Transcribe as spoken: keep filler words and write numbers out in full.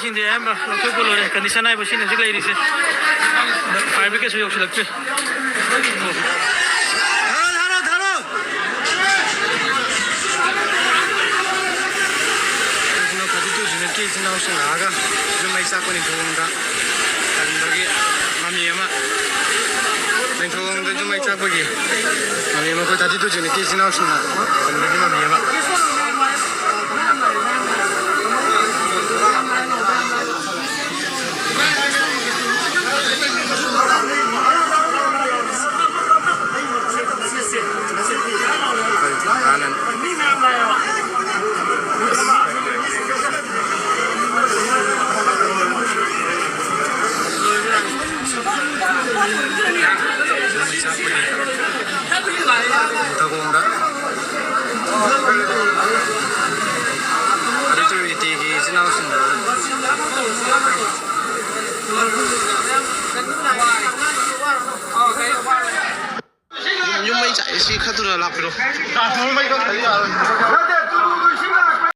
ꯁꯤꯡꯁꯦ ꯑꯌꯥꯝꯕ ꯂꯧꯊꯣꯛꯄ ꯂꯣꯏꯔꯦ꯫ ꯀꯟꯗꯤꯁꯟ ꯍꯥꯏꯕ ꯁꯤꯅ ꯍꯧꯖꯤꯛ ꯂꯩꯔꯤꯁꯦ꯫ ꯐꯥꯌꯔ ꯕ꯭ꯔꯤꯒꯦꯗꯁꯨ ꯌꯧꯁꯤꯜꯂꯛꯇ꯭ꯔꯤ꯫ ꯊꯥꯔꯣ, ꯊꯥꯔꯣ, ꯊꯥꯔꯣ꯫ ꯏꯆꯤꯟ ꯏꯅꯥꯎ ꯊꯥꯔꯇꯤ ꯇꯨ ꯌꯨꯅꯤꯠꯀꯤ ꯏꯆꯤꯟ ꯏꯅꯥꯎꯁꯤꯡ ꯂꯥꯛꯑꯒ ꯌꯨꯝ ꯃꯩ ꯆꯥꯛꯄ ꯅꯤꯡꯊꯧꯔꯣꯝꯗ ꯀꯟꯕꯒꯤ ꯃꯃꯤ ꯑꯃ, ꯅꯤꯡꯊꯧꯔꯣꯝꯗ ꯌꯨꯝ ꯃꯩ ꯆꯥꯛꯄꯒꯤ ꯃꯃꯤ ꯑꯃ, ꯑꯩꯈꯣꯏ ꯊꯥꯔꯇꯤ ꯇꯨ ꯌꯨꯅꯤꯠꯀꯤ ꯏꯆꯤꯟ ꯏꯅꯥꯎꯁꯤꯡꯅ ꯀꯟꯕꯒꯤ ꯃꯃꯤ ꯑꯃ꯫ ꯊꯥꯔꯇꯤ ꯇꯨ ꯏꯇꯤꯒꯤ ꯏꯆꯤꯟ ꯏꯅꯥꯎꯁꯤꯡꯗꯣ ꯌꯨꯝ, ꯌꯨꯝ ꯃꯩ ꯆꯥꯛꯑꯦ꯫ ꯁꯤ ꯈꯔ ꯊꯨꯅ ꯂꯥꯛꯄꯤꯔꯣ꯫